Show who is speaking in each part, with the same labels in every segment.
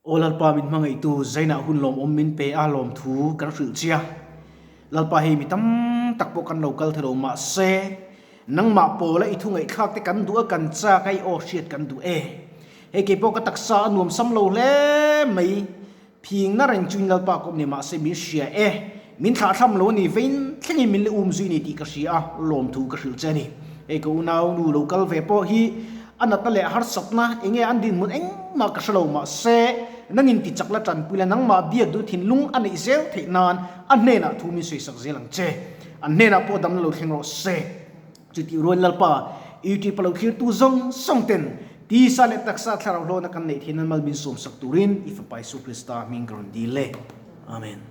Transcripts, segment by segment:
Speaker 1: Aw Lalpa min hmangaihtu Zainah hun lawmawm min pe a lawmthu kan hrilh che a. Lalpa hei mi tam tak pawh kan lo kal thei lo mahse nangmah pawla i thu ngaihthlak te kan duh a kan chak a i aw hriat kan duh e. Hei kei pawh ka taksa a nuam sam lo hle mai. Phingna reng chuin Lalpa kawp ni mahse min hria e. Min thlahthlam lo a ni vein thlengin min la um zui ni tih ka hria a lawmthu ka hrilh che a ni. Hei ka unau nu lo kal ve pawh hi A natna leh harsatna enge an dinhmun engmah ka hrelo mahse nangin ti chak la tanpui la nangmah biak duh thinlung a neih zel theih nan a hnenah thu min sawisak zel ang che. An hnenah pawh damna lo thleng rawh se. Chutih rual Lalpa, YouTube a lo thlirtu zawng zawng ten tisa leh taksa thlarau hlawhna kan neih theih nan mal min sawmsak turin i Fapa Isu Krista hming ka rawn dil e. Amen.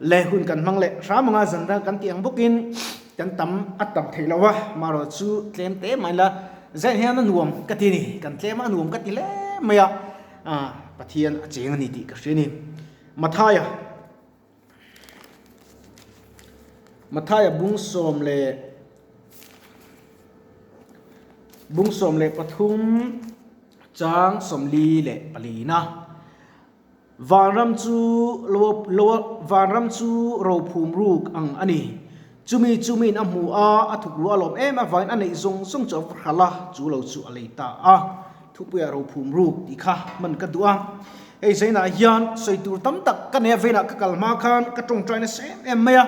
Speaker 1: Le hun kan hmang leh hram anga zan ral kan tih ang bawkin kan tam a tam theih lo a, marawh chu tlem te mai la zain hian a nuam ka ti a ni, kan tlem a nuam ka ti hle mai a, Pathian a cheng a ni tih ka hria a ni. Mathaia Mathaia bung sawm leh bung 13 chang 44 na. Vanram chu lo lo vanram chu rophum ruk ang a ni. Chumi chu miin a hmu a, a thuk ruah a lawm em avangin a neih zawng zawng chu a va hralh a, chu lo chu a lei ta a. Thupuia rophum ruk tih kha hman ka duh a. Hei zainah hian sawi tur tam tak ka nei a, veinah ka kal hma khan ka tawngtai nasa em em mai a.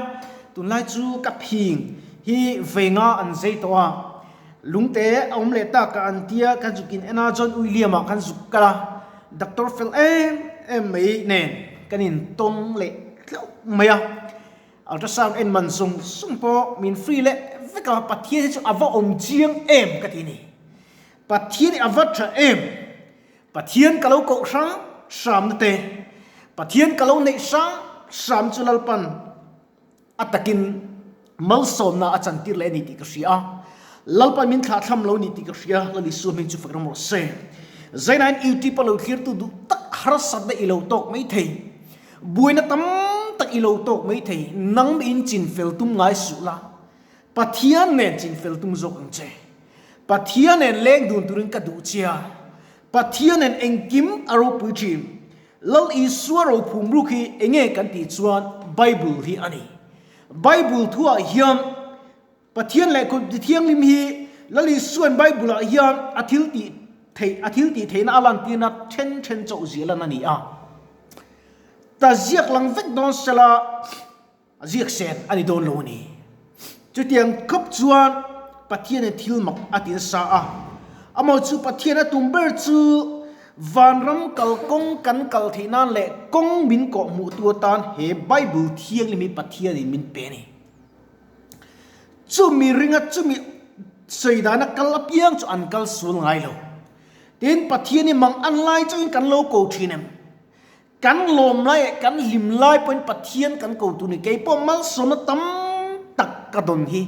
Speaker 1: Tunlai chu ka phing hi veinga an zei tawh a. Lungte a awm leh tak a an tia kan zuk in en a John William ah kan zuk kal a doctor fel em em mai nen kan in tawng leh tleuh mai a ultrasound en man zawng zawng pawh min free leh vek a Pathian hi chu a va awm chiang em ka ti a ni Pathian hi a va tha em Pathian ka lo koh hrang hram na te Pathian ka lo neih hrang hram chu Lalpan A takin malsawmna a chantir leh a ni tih ka hria a, Lalpa min thlahthlam lo a ni tih ka hria, Lal Isua hming chu fak ram rawh se. Zainain YouTube a lo thlirtu duh tak harsatna i lo tawk mai thei, buaina tam tak i lo tawk mai thei, nang miin chinfel tum ngai suh la, Pathian nen chinfel tum zawk ang che. Pathian nen leng dun turin ka duh che a, Pathian nen engkim a ropui thin. Lal Isua rophum ruk hi enge kan tih chuan Bible hi a ni. Bible thuah hian Pathian leh Kut Thianghlim hi Lal Isuain Bible ah hian a thil tih theih a thil tih theihna a lantirna then then chauh zia lan a ni a. Ta ziak lang vek dawn sela a ziak sen a ni dawn lo a ni. Chutiang khawp chuan Pathianin thil mak a ti nasa a. Amaw chu Pathian a tum ber chu vanram kalkawng kan kal theih nan leh kawng min kawh hmuhtu atan he Bible thianghlim hi Pathianin min pe a ni. Chumi ringa chumi sawi dana kal apiang chu an kal sul ngai lo. Tin, Pathian hi mang an lai chauhin kan lo ko thin em? Kan lawm lai eh kan hlim lai pawhin Pathian kan ko tur ni. Kei pawh malsawmna tam tak ka dawn hi.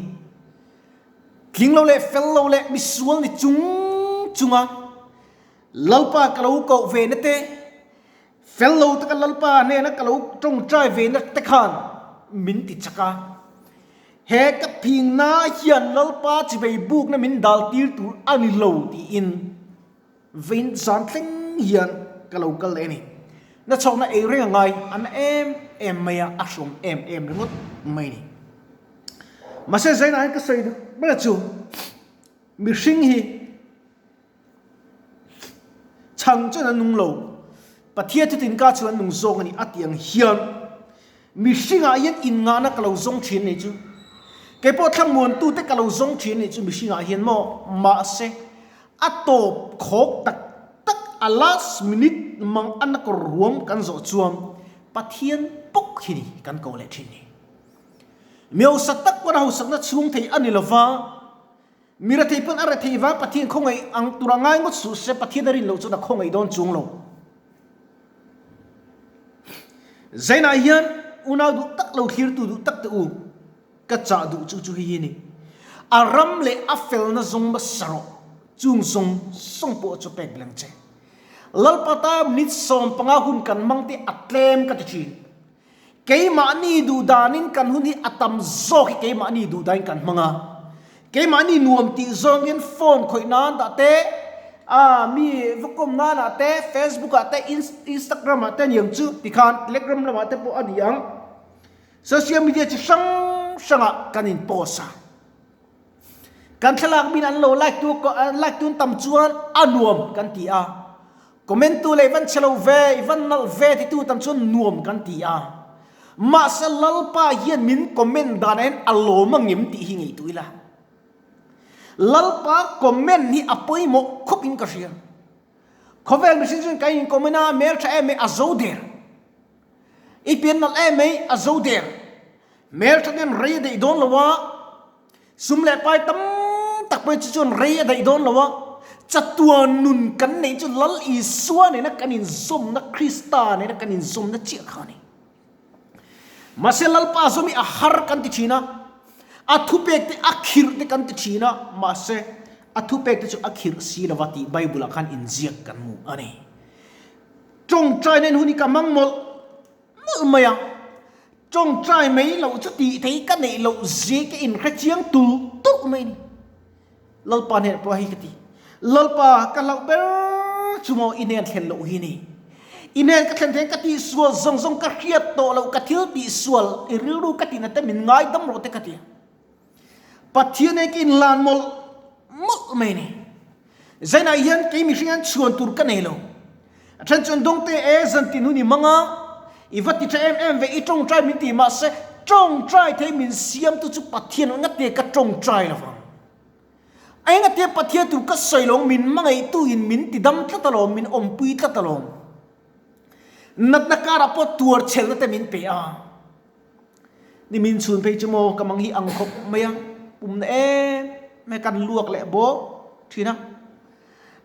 Speaker 1: Tling lo leh fel lo leh misual ni chung chunga Lalpa ka lo koh ve na te, fel lo taka Lalpa hnena ka lo tawngtai ve na te khan min ti chak a. He ka phingna hian Lalpa chivei bukna min dal tir tur a ni lo tiin Vein zan thleng hian ka lo kal leh a ni. Na chhawkna ei reng a ngai, a na em em mai a, a hrawm em em ringawt mai a ni. Mahse zainah hian ka sawi duh ber a chu, mihring hi chhang chuan an nung lo, Pathian thutin ka chuan an nung zawk a ni a tih ang hian mihringah hian inngahna ka lo zawng thin a nih chu. Keipawh thlamuantute ka lo zawng thin a nih chu mihringah hian maw, mahse A tawp khawk tak tak a last minute mang a na kawr ruam kan zawh chuan Pathian bawk hi ni kan ko leh thin ni. Mi hausak tak pawn a hausakna chhung thei a ni lova, mi rethei pawn a rethei vang Pathian khawngaih ang tur a ngai ngawt suh se Pathian a rin loh chuan a khawngaih dawn chuang lo. Zainah hian unau duh tak lo thlirtu duh tak te u. Ka chah duh chu chu hei hi a ni. A ram leh a felna zawng hmasa rawh, chung zawng zawng pawh chu pek leng che. Lalpa ta minute 15 hun kan hmang te a tlem ka ti thin. Keimahni duh danin kan hun hi a tam zawk hi keimahni duh danin kan hmang a. Keimahni nuam tih zawngin phone khawih nan dah te, Ah, mi va kawm nanah te, Facebook ah te, Instagram ah te aniang chu tikhan Telegram lamah te pawh a ni ang. Social media chi hrang hrangah kan in post a. Kan thlalak min an lo like tu like tun tam chuan a nuam kan ti a. Comment tu leh i van chhe lo ve, i van nalh ve ti tu tam chuan nuam kan ti a. Mahse Lalpa hian min comment danah hian a lawm angem tih hi ngaihtuah ila. Lalpa comment hi a pawimawh khawp in ka hria. Khawvel mihring chuan kan in comment a, hmel tha em mai a zo der. I pian nalh em mai a zo der. Hmel tha nen rei a daih dawn lo a, sum leh pai tam tak pawh chu chuan rei a daih dawn lo a, chatuan nun kan neih chu Lal Isua nena kan inzawmna, Krista nena kan inzawmna chiah kha a ni. Mahse Lalpa zawm hi a har kan ti thin a, a thupek te a khirh te kan ti thin a, mahse a thupek te chu a khirh si lova tih Bible ah khan inziak kan hmu a ni. Tawngtai nen hun hi ka hmang mawlh mawlh mai a, tawngtai mai loh chu tih theih ka neih loh zia ka inhre chiang tulh tulh mai a ni. Lalpa hnen pawh hei ka ti, Lalpa, ka hlauh ber chu maw i hnen thlen loh hi ni. I hnen ka thlen thei ka tihsual zawng zawng ka hriat tawh loh, ka thil tihsual i rilru ka tihna te min ngaidam rawh te ka ti a. Pathian he ka inlan mawlh mawlh mai ni. Zainah hian kei mihring hian chhuan tur ka nei lo. A then chuan dawngte e zantin hun i hmang a, i va ti tha em em ve, i tawngtai min ti mahse tawngtai thei min siamtu chu Pathian ang ngate ka tawngtai lo vang. A engate Pathian tur ka sawi lo min hmangaihtu in min ti dam tlat alawm, min awmpui tlat alawm. Natna karah pawh tuar chhelna te min pe a. Ni min chhun phei chu maw ka mang hi ang khawp mai a, pumna em em kan luak leh bawk thin a.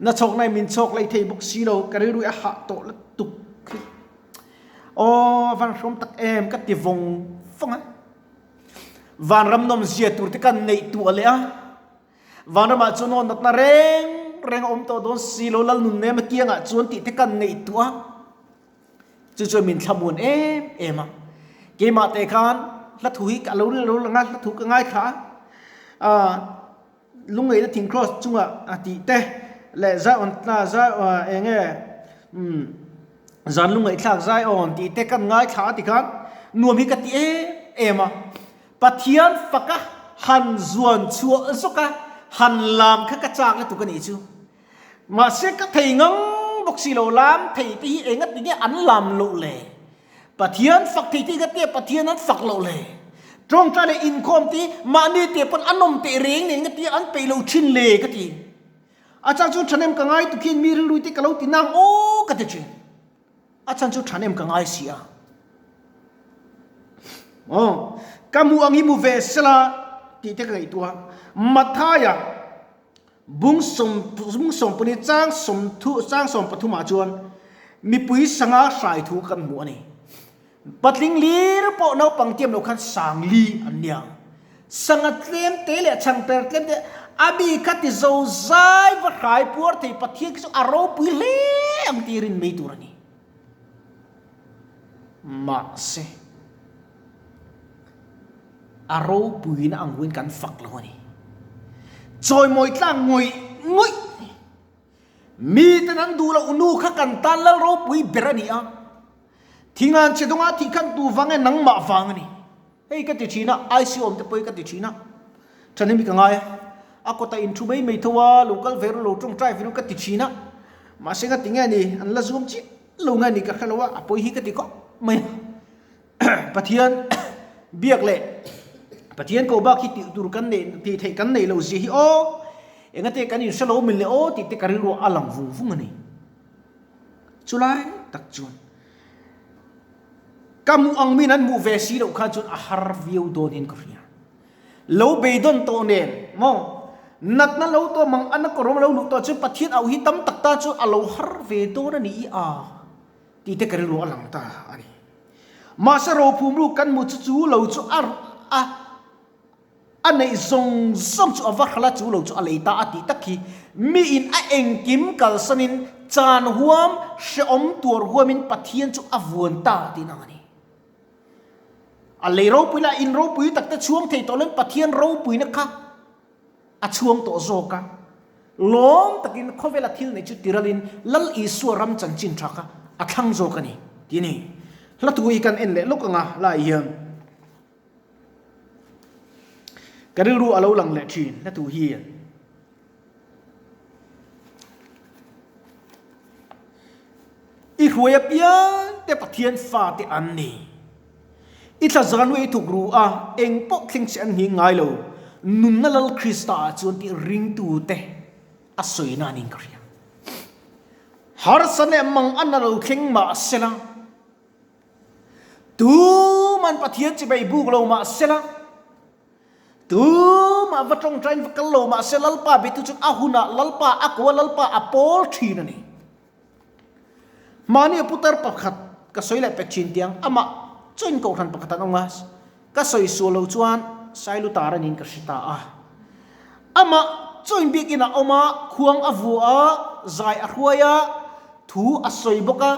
Speaker 1: Na chhawk nai min chhawk lei thei bawk si lo, ka rilru a hah tawh lutuk hi. Aw van hrawm tak em ka ti vawng vawng a. Vanram nawm zia tur te kan neih tuah leh a. Vanramah chuan aw natna reng reng a awm tawh dawn si lo, Lalnun nem a kiangah chuan tih te kan neih tuah a. Chu chuan min thlamuan em em a. Keimah te khan hla thu hi ka lo lo lang a, hla thu ka ngaithla a. Lungngeihna thing cross chunga a tih te leh Zion tla zai eng nge umm zan lungngeihthlak Zion tih te kan ngaithla a tikhan nuam hi ka ti em em a. Pathian faka han zuan chhuah zawk a, han lam kha ka chak lutuk a nih chu. Mahse ka thei ngang bawk si lo, lam thei te hi engati nge an lam loh le? Pathian fak thei te hi ka tia Pathian an fak loh le? Tawngtai leh inkhawm te hi mahni te pawn an awm teh reng nen ka tia an peih lo thin le ka ti. A chhan chu thahnem ka ngai tuk hian mi rilru te ka lo ti nang aw ka ti thin. A chhan chu thahnem ka ngai si a. Aw, ka hmuh ang hi hmu ve sela tih te ka ngaihtuah a. Mathaia Bung sawm bung sawmpali chang sawm thu chang sawm pathumah chuan mipui sanga hrai thu kan hmu a ni. Patling lir pawh naupang tiam lo khan sang li an nia. Sanga tlem te leh chhang per tlem te a mi kha ti zo zai va hrai puar thei Pathian khi chu a ropui hle ang tih rin mai tur a ni. Mahse. A ropuina ang huin kan fak lo a ni. Chawimawi tlak ngawih ngawih miten an duh loh nu kha kan tan lal ropui ber a ni a. Thingan che dawngah thih khan tu vang nge nangmah vang a ni. Hei ka ti thin a, ICU awm te pawh hi ka ti thin a. Thanem hi ka ngai a, a kawtah in thu mai mai tho a, lo kal ve ru lo tawngtai ve ru ka ti thin a. Mahse nga ti nge ni, an la zuam chiah lo nge ni ka hre lo a, a pawi hi ka ti khawp mai a. Pathian biak leh Pathian ko bak hi tih tur kan neih tih theih kan neih loh zia hi aw engate kan inhre lo min le aw tih te ka rilru a lang vung vung a ni. Chulai tak chuan ka hmuh ang min an hmuh ve si loh khan chuan a har viau dawn hian ka hria. Lo beidawn tawh nen maw natna lo tawh mang ana kawrawm lo luh tawh chuan Pathian auh hi tam tak ta chuan a lo har ve dawn a ni i a. Tih te ka rilru a lang ta a ni. Mahse rophum ru kan hmu chu chu lo chu a a a neih zawng zawng chu a va hral a, chu lo chu a lei ta a tih tak hi mi in a engkim kalsanin chan huam hrehawm tuar huamin Pathian chu a vuan ta tih nang a ni. A lei ropui lah in ropui tak te chhuang thei tawh loin Pathian ropuina kha a chhuang tawh zawk a. Lawm takin khawvela thil neih chu tiralin Lal Isua ram chanchin tha kha a thlang zawk a ni, tih a ni. Hla thu hi kan en leh lawk anga lai hian ka rilru a lo lang leh thin hla thu hi. I hruai apiang te Pathian fate an ni. I thla zan i thuk ru a, eng pawh thleng che an nghing ngai lo. Nunna Lal Krista ah chuan tih ringtute a sawi na niin ka hria. Harsa leh mang an a lo thleng mah sela, tuman Pathian chibai buk lo mah sela, tumah va tawngtain va kal lo mah se Lalpa betu chuan a hunah Lalpa a ko a, Lalpa a pawl thin a ni. Mahni a putar pakhat ka sawi leh pek thin tiang amah chuan kohhran pakhat an awm a, ka sawi sual lo chuan Sailutar anin ka hre ta a. Amah chuan biakinn a awm a, khuang a vua a, zai a hruai a, thu a sawi bawk a,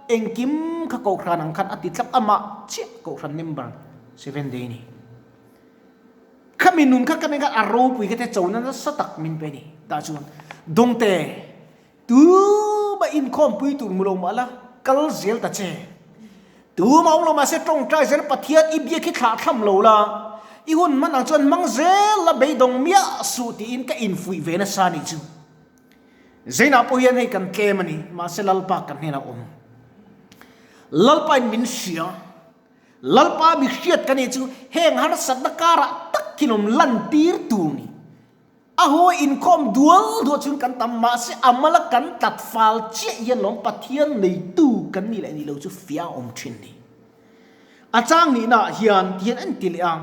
Speaker 1: engkim kha kohhran ang khan a ti tlap amah chiah kohhran member Seventh Day ni. Khami nun kha ka nen khan a ropui kha te chona nasa tak min pe a ni. Tah chuan Dawngte Tuma inkhawmpui tur mu lo mah la, kal zel ta che. Tuma awm lo mah se tawngtai zel Pathian i biak hi thlah thlam lo la, i hun hman ang chuan hmang zel la beidawng miah suh tiin ka infuih ve nasa nih chu. Zeinah pawh hian hei kan tlem a ni, mahse Lalpa kan hnenah awm. Lalpain min hria, Lalpa mi hriat ka nih chu heng harsatna karah tak thinawm lantir tur ni. A haw inkhawm dual dual chhung kan tam mahse a mala kan tlat fal chiah hian lawm Pathian neitu kan nih leh nih lo chu fia awm thin ni. A chang nihna ah hian ti hian an ti leh a,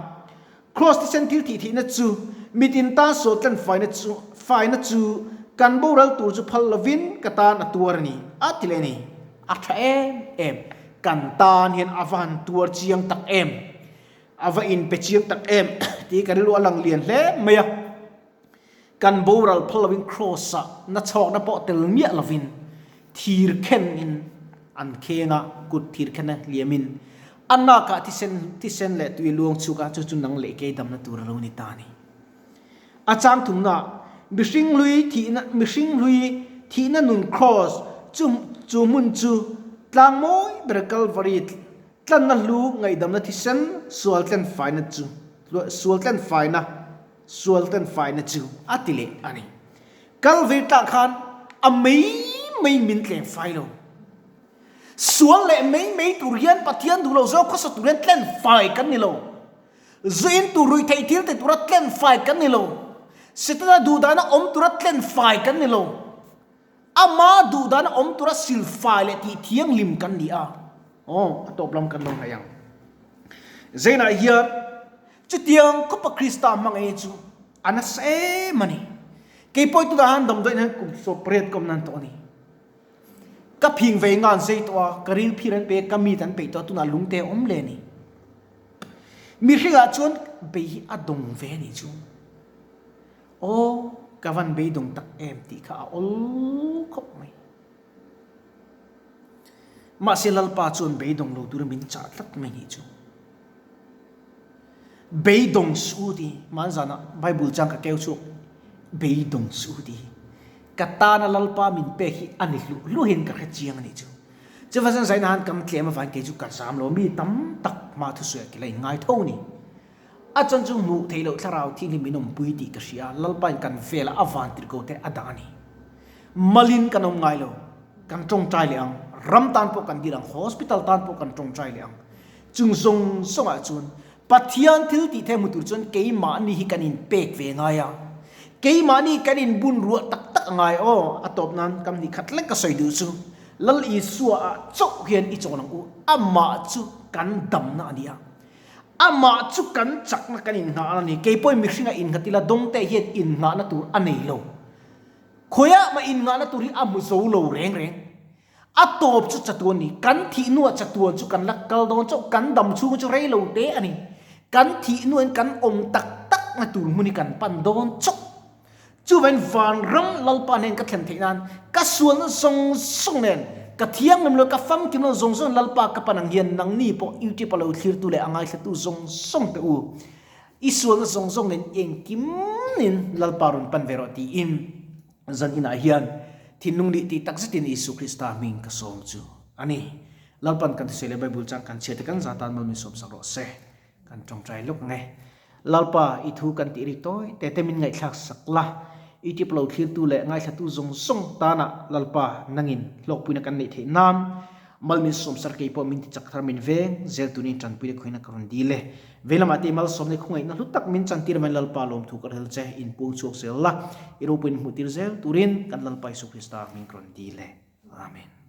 Speaker 1: Kraws thisen thil thih thihna chu mitin tan sual tlen faina chu faina chu kan boral tur chu phal lovin ka tan a tuar a ni a ti leh a ni. A tha em em, kan tan hian a va han tuar chiang tak em. A va inpe chiang tak em tih ka rilru a lang lian hle mai a. Kan boral phal lovin Kraws ah na chhawkna pawh tel miah lovin thir khenin an kheng a, kut thir khena hliamin a nakah thisen thisen leh tui luang chhuk a, chu chu nang leh kei damna tur a lo ni ta a ni. A chang thumna mihring hlui thihna mihring hlui thihna nun Kraws chu chu hmun chu tlang mawi ber Kalvari Tlanna hlu ngaihdamna thisen sual tlen faina chu sual tlen faina sual tlen faina chu a ti leh a ni. Kalvir tah khan a mei mei min tleng fai lo. Sual leh mei mei tur hian Pathian duh lo zawk khawsa tur hian tlen fai kan ni lo. Zuin tur ruih theih thil ti tura tlen fai kan ni lo. Setana duhdana awm tura tlen fai kan ni lo. Ama duhdan a awm tura silfai leh tih thianghlim kan ni a, aw, a tawp lam kan lo ngaih ang. Zainah hian chutiang khawpa Krista hmangaih chu a nasa em a ni. Kei pawh tunah han damdawiin hian kum 18 ka awm nan tawh a ni. Ka phing ve ngan zei tawh a, ka ril phir an pe a, ka mit an peih tawh a, tunah lungte a awm le a ni. Mihringah chuan bei hi a dawng ve a nih chu. Aw, ka van beidawng tak em tih kha a awl khawp mai. Mahse Lalpa chuan beidawng lo tura min chah tlat mai nih chu. Beidawng suh u ti, hmanzanah Bible chang ka keu chhuak, beidawng suh u ti hi. Ka tana Lalpa min pek hi a ni hluh hluhin ka hre chiang a nih chu. Chuvangin zaina han kam tlem avangin kei chu ka zam lo, mi tam tak hma thusawi ah kila inngai tho a ni. A chan chu hmuh theih loh thlarau thing hi min awmpui tih ka hria, Lalpain kan velah a van tirh ko te a dah a ni. Malin kan awm ngai lo, kan tawngtai leh ang, ram tan pawh kan dil ang, hospital tan pawh kan tawngtai leh ang. Chung zawng zawngah chuan Pathian thil tih theih hmu tur chuan keimahni hi kan inpek ve ngai a, keimahni kan inbun ruah tak tak a ngai aw, a tawp nan kam ni khat lek ka sawi duh chu Lal Isua ah chauh hian i chawn ang u, amah chu kan damna a ni a. Amah chu kan chakna kan innghah a ni. Kei pawhin mihringa innghat ila dawngte hian innghahna tur a nei lo. Khawiah mah innghahna tur hi a hmu zo lo reng reng. A tawp chu chatuan ni. Kan thih hnuah chatuan chu kan la kal dawn chauh. Kan dam chhung chu rei lo te a ni. Kan thih hnuain kan awm tak takna tur hmun hi kan pan dawn chauh. Chuvain vanram Lalpa nen ka thlen theih nan ka sualna zawng zawng nen ka thianghlim lo ka famkim lo zawng zawng Lalpa ka pan ang hian nangni pawh YouTube a lo thlirtu leh a ngaithlatu zawng zawng te u i sualna zawng zawng nen engkim nin Lalpa rawn pan ve rawh tiin. Zan inah hian thinlung lih tih takzetin Isu Krista hming ka sawm chu a ni. Lalpan kan thusawi leh Bible chang kan chhiat te kan za tan mal min sawm sak rawh se. Kan tawngtai lawk ang e. Lalpa, i thu kan tih rik tawi te te min ngaihthlak sak la. I tip lo thlirtu leh ngaithlatu zawng zawng tana Lalpa nangin hlawkpuina kan neih theih nan mal min sawm sar kei pawh min ti chak thar min veng zel tunin tanpuina khuaina ka rawn dil e. Veilamah te malsawmna khawngaihna hlu tak min chantir mai Lalpa lawmthu ka rel che inpuang chhuak zel la i ropuiin hmuhtir zel turin kan Lalpa Isu Krista min rawn dil e. Amen.